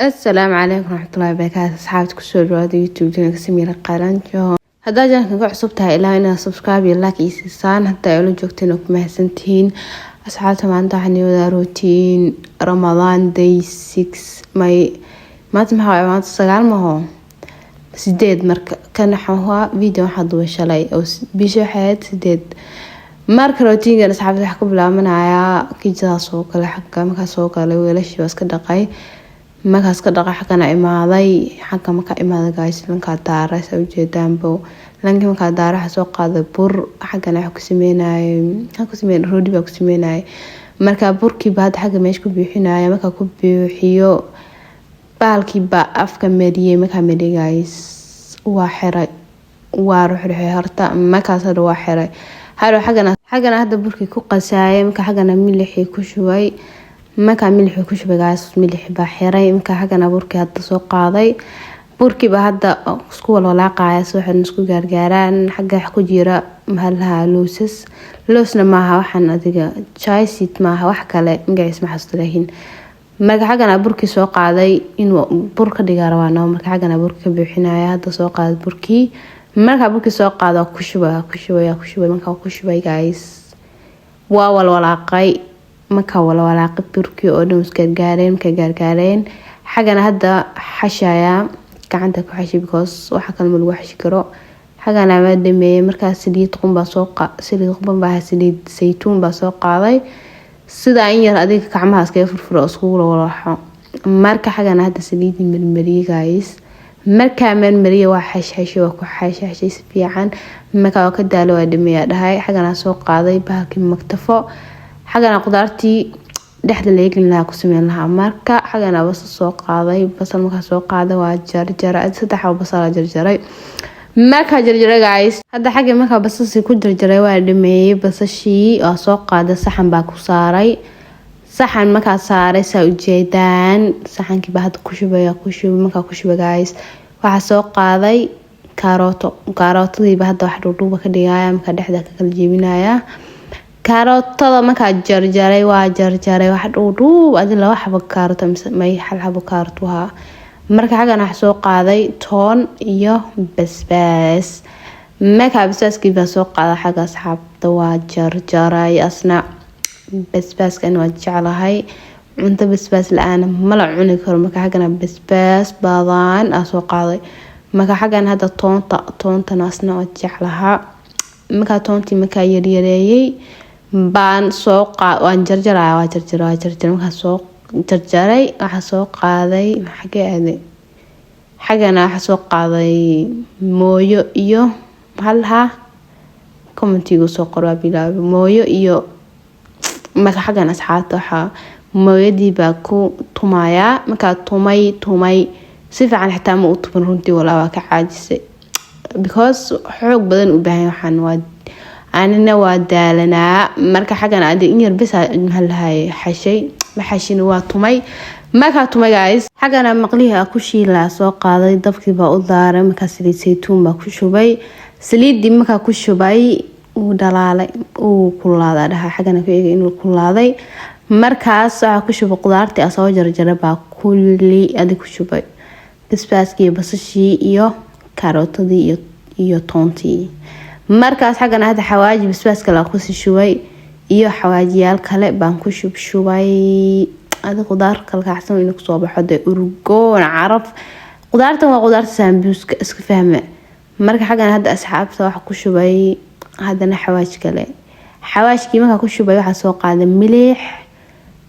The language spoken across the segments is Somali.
Asalaamu calaykum waraxmatullaahi wabarakaatu. Asxaabta, kusoo dhawaada YouTube channelka Samiira Qalanjo. Haddaa channelkan ka cusub tahay, ilaa inaad subscribe iyo like ii siisaan. Hadda ay ula joogteen oo ku mahadsantihiin. Asxaabta, maanta waxaan ii wadaa routine Ramadaan day 6. May, maanta maxaa waaye? Maanta 9 maho, 8. Marka kan waxaa video waxaa duubay shalay oo bisha waxay ahayd 8. Marka routinekan, asxaabta, waxaa ku bilaabanayaa kijadaas oo kale. Xagga markaa soo galay, weelashii waa iska dhaqay. Markaas ka dhaqay, xaggana imaaday. Xagga markaa imaaday, guys, lankaa daaray, saa ujeedaanbo. Lankii markaa daaray, waxaa soo qaaday bur. Xaggana waxaa ku sameynayay, waxaa ku sameyn roodhi baa ku sameynayay. Marka burkiiba hadda xagga meesha ku buuxinaya. Markaa ku buuxiyo, bahalkii baa afka mariyay. Markaa mariyay, guys, waa xiray, waa ruxruxay horta. Markaas hadha waa xiray hadhow. Xaggana hadda burkii ku qasaayay. Marka xaggana milixii ku shubay. Markaa milixii ku shubay, guys, milixi baa xiray. Marka xaggana burkii hadda soo qaaday. Burkii baa hadda isku walwalaaqaya si waxan isku gaargaaraan. Xagga wax ku jira maxaa lahaa? Loosas, loosna maaha waxaan, adiga chia seed maaha, wax kale magaciis ma xasuusto. Laakiin marka xaggana burkii soo qaaday, inuu bur ka dhigaa rabaa no. Marka xaggana burkii ka buuxinaya. Hadda soo qaaday burkii. Markaa burkii soo qaado, ku shubay, ku shubay, ku shubay. Markaa ku shubay, guys, waa walwalaaqay. Markaa walwalaaqay, burkii oo dhan isgaargaareen. Markay gaargaareen, xaggana hadda xashayaa, gacanta ku xashay, because waxa kale ma lagu xashi karo. Xaggana waa dhameeyay. Markaa saliid qunbaa soo, saliid qumba baa, saliid saytuun baa soo qaaday. Sidaa in yar adiga gacmaha iskaga furfuro, iskugu walwalaxo. Marka xaggana hadda saliidii marmariyay, guys. Markaa marmariya, waa xashxashay, waa ku xashxashay si fiican. Markaa waa ka daalo, waa dhameeyaa dhahay. Xaggana soo qaaday bahalkii maktafo. Xaggana qudaartii dhexda laga gelin lahaa ku sameyn lahaa. Marka xagana basal soo qaaday. Basal markaa soo qaaday, waa jarjaray. Saddex xabo basal jarjaray. Markaa jarjaray, guys, hadda xagga markaa basashii ku jarjaray, waa dhameeyey basashii. Waa soo qaaday, saxan baa ku saaray. Saxan markaa saaray, saa ujeedaan, saxankii baa hadda ku shubaya. Ku shubay. Markaa ku shubay, guys, waxaa soo qaaday kaarooto. Kaarootadiiba hadda wax dhuudhuuba ka dhigaya. Markaa dhexda ka kala jebinaya kaarootada. Markaa jarjaray, waa jarjaray wax dhuudhuub, adi laba xabo kaarooto mise may, hal xabo kaarooto ahaa. Marka xaggan wax soo qaaday toon iyo basbaas. Markaa basbaaskii baa soo qaaday xagga, asxaabta, waa jarjaray asna. Basbaaskan waa jeclahay, cunto basbaas la-aan mala cuni karo. Marka xaggana basbaas badan aa soo qaaday. Marka xaggan hadda toonta, toontana asna waa jeclahaa. Markaa toontii markaa yaryareeyay baan soo waan jarjaraya, waa jarjara, waa jarjara. Markaa soo jarjaray, waxaa soo qaaday, xagee aaday? Xaggana waxaa soo qaaday mooyo iyo maxaa lahaa? Commentigu soo qor, waa bilaabay mooyo iyo. Marka xaggan, asxaabta, waxaa mooyadii baa ku tumayaa. Markaa tumay, tumay si fiican, xitaa ma u tumin runtii, walaa waa ka caajisay, because xoog badan u baahan waxaan, waa anina waa daalanaa. Marka xaggan adi in yar bes maxaa lahay, xashay, ma xashin, waa tumay. Markaa tumay, guys, xaggana maqlihii a ku shiilaa soo qaaday. Dabkii baa u daaray. Markaa saliid saytuun baa ku shubay. Saliidii markaa ku shubay, uu dhalaalay, uu kululaaday dhaha. Xaggana ku eegay inuu kululaaday. Markaas waxaa ku shubay qudaartii a soo jarjaray baa kulli adi ku shubay, basbaaskii iyo basashii iyo karootadii iyo toontii. Markaas xaggana hadda xawaaji basbaas kale kusii shubay iyo xawaajiyaal kale baan ku shubshubay. Adi qudaar kala kacsan inuu kusoo baxo dee, urgoon caraf. Qudaartan waa qudaarta saambuuska, iska fahma. Marka xaggan hadda, asxaabta, waxa ku shubay haddana xawaaj kale. Xawaajkii markaa ku shubay, waxaa soo qaaday milix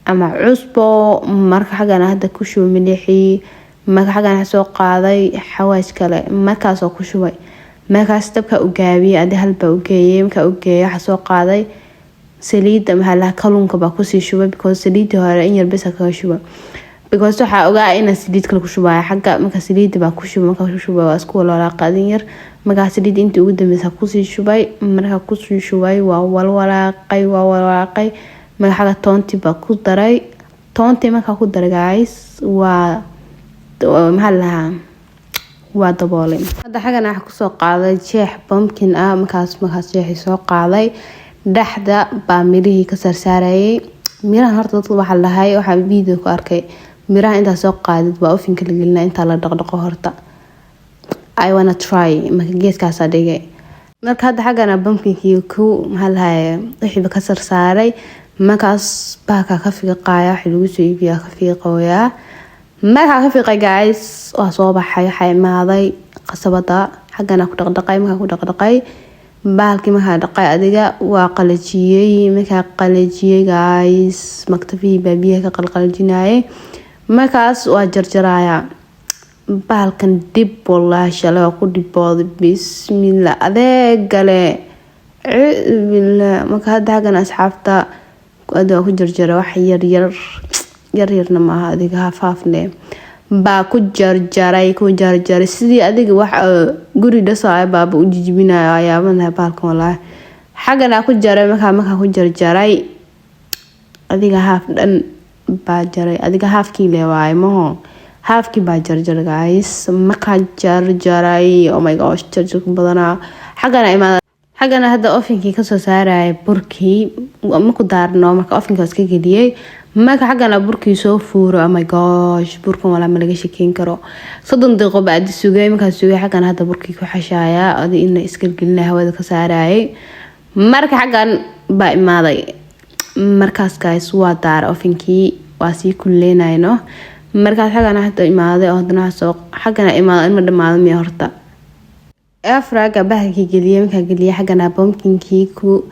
ama cusbo. Marka xaggan hadda ku shubay milixii. Marka xaggan waxaa soo qaaday xawaaj kale, markaasoo ku shubay. Markaas dabka u gaabiyey, adi halbaa ugeeyey. Markaa ugeeyay, waxaa soo qaaday saliidda, maxaa lahaa, kalluunka baa kusii shubay, because saliidii hore in yar besa kaga shubay, because waxaa ogaa inaan saliid kale ku shubaya xagga. Marka saliidda baa ku shubay. Markaa ku shubay, waa isku walwalaaqadin yar. Markaa saliidda intii ugu dambeysa kusii shubay. Markaa kusii shubay, waa walwalaaqay, waa walwalaaqay. Marka xagga toontii baa ku daray. Toontii markaa ku daray, guys, waa maxaa lahaa, waa daboolay. Hadda xaggan waxaa kusoo qaaday jeex pumpkin ah. Markaas jeexii soo qaaday, dhexda baa mirihii ka saarsaarayay. Mirahan horta dadka waxaa lahay, waxaa video ku arkay. Miraha intaa soo qaadid baa ovenka la gelinaa, intaa la dhaqdhaqo horta. I wanna try. Marka geeskaasaa dhigay. Marka hadda xaggana pumpkinkii ku, maxaa lahaye, wixiiba ka sarsaaray. Markaas bahalkaa ka fiiqaya, waxa lagu soo iibiyaa ka fiiqooyaa. Markaa ka fiiqay, guys, waa soo baxay. Waxaa imaaday qasabada, xaggana ku dhaqdhaqay. Markaa ku dhaqdhaqay bahalkii, markaa dhaqay, adiga waa qalajiyey. Markaa qalajiyey, guys, maktafihii baa biyaha ka qalqalajinayay. Markaas waa jarjarayaa bahalkan. Dhib wallaahi, shalay waa ku dhibooday. Bismillah, adeegale billah. Marka hadda xaggan, asxaabta, waa ku jarjara wax yaryar, yaryarna maaha, adiga haafhaafne baa ku jarjaray, ku jarjaray sidii adiga wax guri dhasaayo baaba u jijibinayo. Ayaabanahay bahalkan wallaahi. Xaggan aa ku jaray. Markaa ku jarjaray, adiga half dhan baa jaray, adiga halfkii le waaye maho, halfkii baa jarjar, guys. Markaa jarjaray, oh my gosh, jarjarka badanaa. Xaggana imaada, xaggana hadda ovenkii kasoo saaraya burkii maku daarno. Marka ovenka iska geliyey. Marka xaggana burkii soo fuuro. Oh my gosh, burkan walaa ma laga shekeyn karo. 30 daqiiqo baa adi sugay. Markaa sugay, xaggana hadda burkii ku xashaaya, adi ina isgelgelina, hawada ka saarayay. Marka xaggan baa imaaday. Markaas, guys, waa daara ovenkii, waa sii kulleynayno. Markaas xaggana hadda imaaday oo hadana soo xaggana imaaday. In ma dhamaado miya horta? Airfryerka bahalkii geliyay. Markaa geliyay, xaggana pumpkinkii ku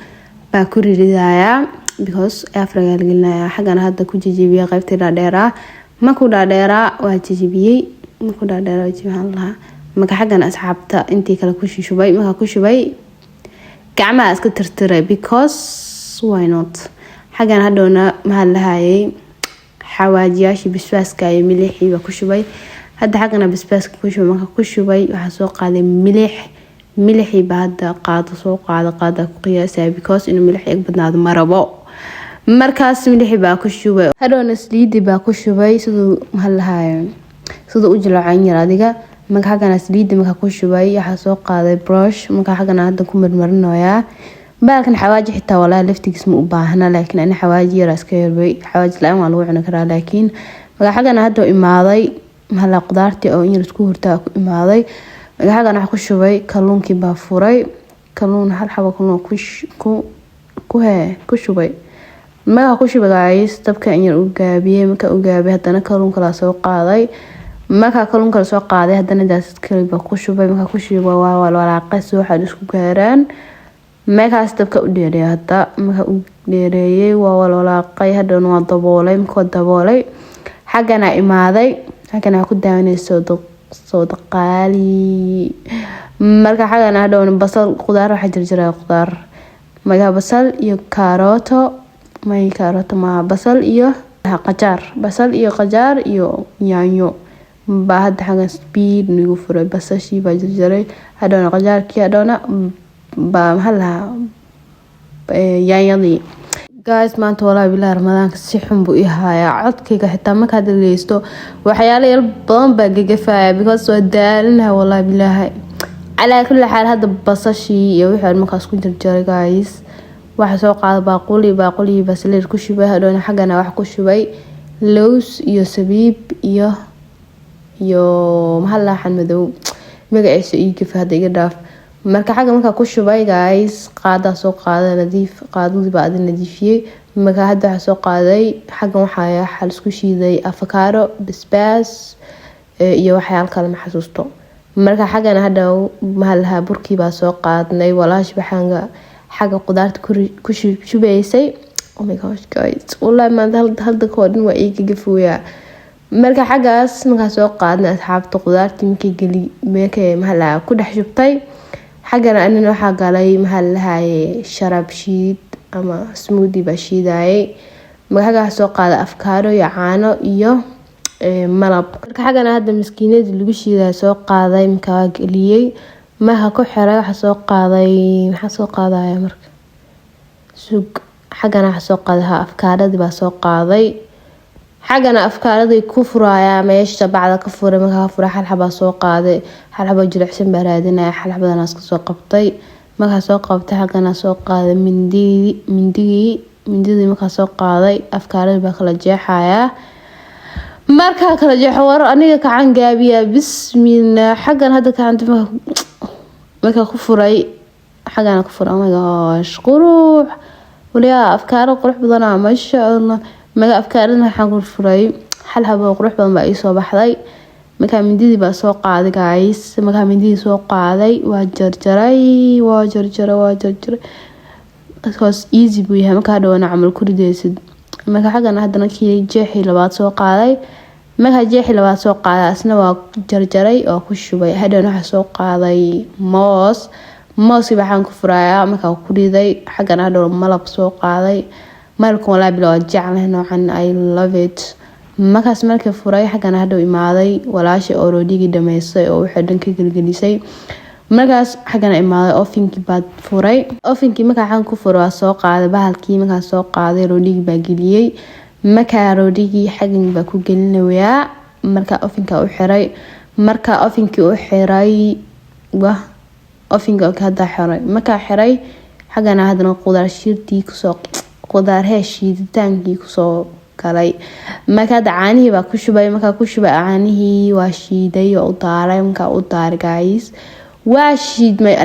baa ku ridayaa, because airfryerka la gelinaya. Xaggana hadda ku jejebiyay qaybtii dhaadheeraa. Markuu dhaadheeraa waa jejebiyey, markuu dhaadheeraa waa jejebiyey lahaa. Marka xaggan, asxaabta, intii kale ku shubay. Markaa ku shubay, gacmaha iska tirtiray, because why not? Xaggan hadhowna, maxaa lahayay, xawaajiyaashii, basbaaska iyo milixii baa ku shubay. Hadda xaggana basbaaska ku shubay. Marka ku shubay, waxaa soo qaaday milix. Milixii baa hadda qaado soo qaado, qaada ku qiyaasaya, because inuu milix eg badnaado ma rabo. Markaas milixii baa ku shubay. Hadhowna saliidii baa ku shubay, siduu, maxaa lahaye, siduu u jilacan yar adiga. Marka xaggana saliidii markaa ku shubay, waxaa soo qaaday brush. Marka xaggana hadda ku marmarinayaa baalkan. Xawaaji xitaa walaa laftigiis ma u baahna, laakiin ani xawaaji yara iska yarbay. Xawaaji la-aan waa lagu cuni karaa, laakiin marka xaggana hadda imaaday, maxaa, qudaartii oo in yar isku hurtaa ku imaaday. Marka xaggan waxa ku shubay kalluunkii baa furay. Kalluun, hal xabo kalluun ku hee ku shubay. Markaa ku shubay, guys, dabka in yar u gaabiyey. Markaa u gaabiyey, haddana kalluun kala soo qaaday. Markaa kalluun kala soo qaaday, haddana daasad kale baa ku shubay. Markaa ku shubay, waa walaaqay si waxaad isku gaaraan. Markaas dabka u dheereeyay. Hadda markaa u dheereeyay, waa walwalaaqay. Hadhowna waa daboolay. Markoo daboolay, xaggana imaaday, xaggana ku daawanayso soodaqaali. Marka xaggana hadhowna basal, qudaar waxaa jarjaray qudaar. Markaa basal iyo kaarooto, may kaarooto maaha, basal iyo qajaar, basal iyo qajaar iyo yaanyo baa hadda xaggan speed nagu furay. Basashii baa jarjaray, hadhowna qajaarkii, hadhowna baa, maxaa lahaa, yaanyadii. Guys, maanta walaahi bilahi Ramadaanka si xun buu ii hayaa. Codkayga xitaa markaad dhageysto, waxyaalo yar badan baa gagafaya, because waa daalinaha, walaahi bilaahi. Calaa kulli xaal, hadda basashii iyo wixii markaas ku jarjaray, guys, waxa soo qaada baaquli. Baaquli baa saliid ku shubay. Hadhowna xaggana wax ku shubay lows iyo sabiib iyo maxaa la xan madow, magaciisa ii gafa hadda, iga dhaaf. Marka xagga markaa ku shubay, guys, qaadaa soo qaada nadiif. Qaadadii baa adi nadiifiyey. Marka hadda waxaa soo qaaday xaggan, waxaa laisku shiiday afakaaro, basbaas iyo waxyaalo kale, ma xasuusto. Marka xaggana hadhow, maxaa lahaa, burkii baa soo qaadnay. Walaashi baxanga xagga qudaarta ku shubaysay. Oh my gosh, guys, wallahi maanta hal dakoo dhan waa ii gagafooyaa. Marka xaggaas markaa soo qaadnay, asxaabta, qudaartii markii geli, markay, maxaa lahaa, ku dhex shubtay. Xaggana anina waxaa galay, maxaa lahaye, sharaab shiid ama smoothie baa shiidayay. Marka xagga waxaa soo qaaday afkaaro iyo caano iyo malab. Marka xaggana hadda maskiinadii lagu shiidaya soo qaaday. Markaa waa geliyey. Marka ku xiray, waxaa soo qaaday, maxaa soo qaadaya? Marka sug, xaggana waxaa soo qaaday, ha, afkaaradii baa soo qaaday. Xaggana afkaaradii ku furayaa, meesha bacda ka furay. Markaa ka furay, hal xabaa soo qaaday. Hal xabaa jilicsan baa raadinaya, hal xabadana iska soo qabtay. Markaa soo qabtay, xaggana soo qaaday mindidii. Mindigii, mindidii markaa soo qaaday, afkaaradii baa kala jeexayaa. Markaa kala jeexo, war aniga kacan gaabiya. Bismillah. Xaggan hadda gacanta markaa ku furay, xaggana ku furay. Oh my gosh, qurux waliyaa, afkaaro qurux badana, maasha Allah. Maga afkaarada waxaan ku furay hal habo qurux badan baa iisoo baxday. Markaa mindidii baa soo qaaday, guys. Markaa mindidii soo qaaday, waa jarjaray, waa jarjaray, waa jarjaray. Hoos easy buu yahay markaa hadhowana camal ku ridaysid. Marka xaggan haddana kii jeexii labaad soo qaaday. Markaa jeexii labaad soo qaaday, asna waa jarjaray oo ku shubay. Hadhowna waxaa soo qaaday moos. Mooskii waxaan ku furayaa markaa ku riday. Xaggan hadhow malab soo qaaday. Malabkan walaa bila waa jeclahay noocan, I love it. Markaas markii furay, xaggan hadhow imaaday walaasha oo roodhigii dhameysay oo waxay dhan ka gelgelisay. Markaas xaggana imaaday, ovenkii baad furay. Ovenkii markaa xaggan ku furay, waa soo qaaday bahalkii. Markaa soo qaaday, roodhigii baa geliyey. Markaa roodhigii xaggan baa ku gelinayaa. Markaa ovenka u xiray, markaa ovenkii u xiray, wah, ovenka hadda xiray. Markaa xiray, xaggana haddana qudaar shiirtii kusoo, qudaar hee shiiditaankii kusoo galay. Marka hadda caanihii baa ku shubay. Markaa ku shubay caanihii, waa shiiday oo u daaray. Markaa u daaray, guys, waa shiidmay,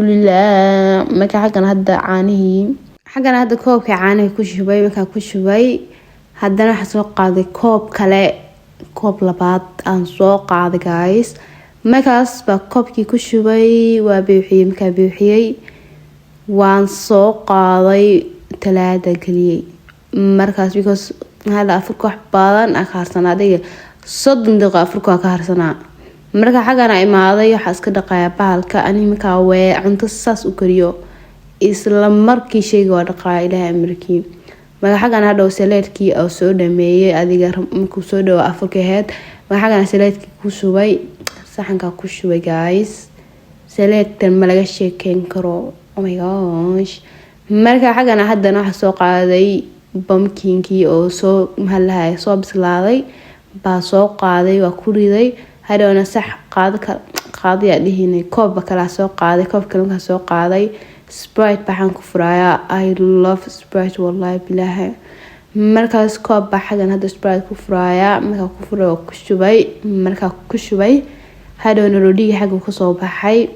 alxamdulilah. Marka xaggan hadda caanihii, xaggan hadda koobka caanihii ku shubay. Markaa ku shubay, haddana waxaa soo qaaday koob kale, koob labaad aan soo qaaday, guys. Markaas baa koobkii ku shubay, waa buuxiyey. Markaa buuxiyey, waan soo qaaday, talaada geliyey. Markaas because hada afurka wax badan aa ka harsanaa, adiga 30 daqiiqo afurka waa ka harsanaa. Marka xaggana imaaday, waxaa iska dhaqayaa bahalka. Ani markaa wee cunto saas u kariyo, isla markii sheyga waa dhaqaaya, Ilaahay amarkii. Marka xaggan hadhow saladkii oo soo dhameeyay, adiga markuu soo dhawo afurka aheyd. Marka xaggan saladkii ku shubay, saxankaa ku shubay. Guys, saladkan ma laga sheekeyn karo, oh my gosh. Marka xaggana haddana waxaa soo qaaday pumpkinkii oo soo maxaa soo bislaaday baa soo qaaday, waa ku riday. Hadhowna sax qaado qaadayaa dhihinay, koobba kalaa soo qaaday. Koob kale markaa soo qaaday, Sprite baxaan ku furayaa. I love Sprite, wallahi bilaahi. Markaas koob baa xagan hadda Sprite ku furayaa. Markaa ku furay, waa ku shubay. Markaa ku shubay, hadhowna roodhigii xagga kusoo baxay.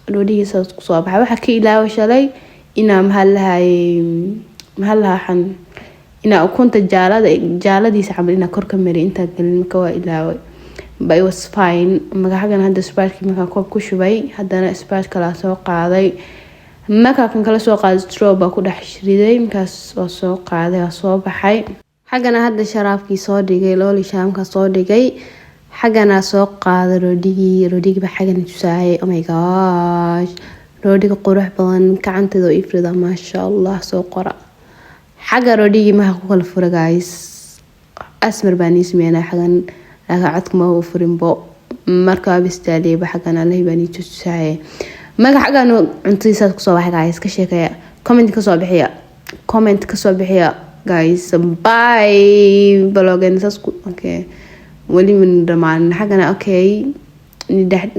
Roodhigii saas kusoo baxay. Waxaa ka ilaawa shalay inaa maxaa lahayay, maxaa lahaa, waxaan inaa ukunta jaalada, jaaladiisa camal inaa kor ka mari intaa gelin. Marka waa ilaaway, but it was fine. Marka xaggan hadda Sprite markaa koob ku shubay, haddana Sprite kalaa soo qaaday. Markaa kan kala soo qaaday, straw baa ku dhex riday. Markaas waa soo qaaday, waa soo baxay. Xaggana hadda sharaabkii soo dhigay, looli sharaabka soo dhigay. Xaggana soo qaaday roodhigii. Roodhigii baa xaggana tusaayay. Oh my gosh, roodhiga qurux badan, gacanteeda oo ifrida, maasha Allah. Soo qora xagga roodhigii maha ku kala fura, guys. Asmar baa nii sameynaa xagan, laakiin codka ma u furinbo. Markaa bistaaliyaba xaggan allahi baa nii tusaayay. Marka xaggan cuntadiisaas kusoo baxay, guys. Ka sheekeeya, comment kasoo bixiya, comment kasoo bixiya, guys. Bye. Vlogan saas ku okay, weli mana dhamaanin xaggana. Okay.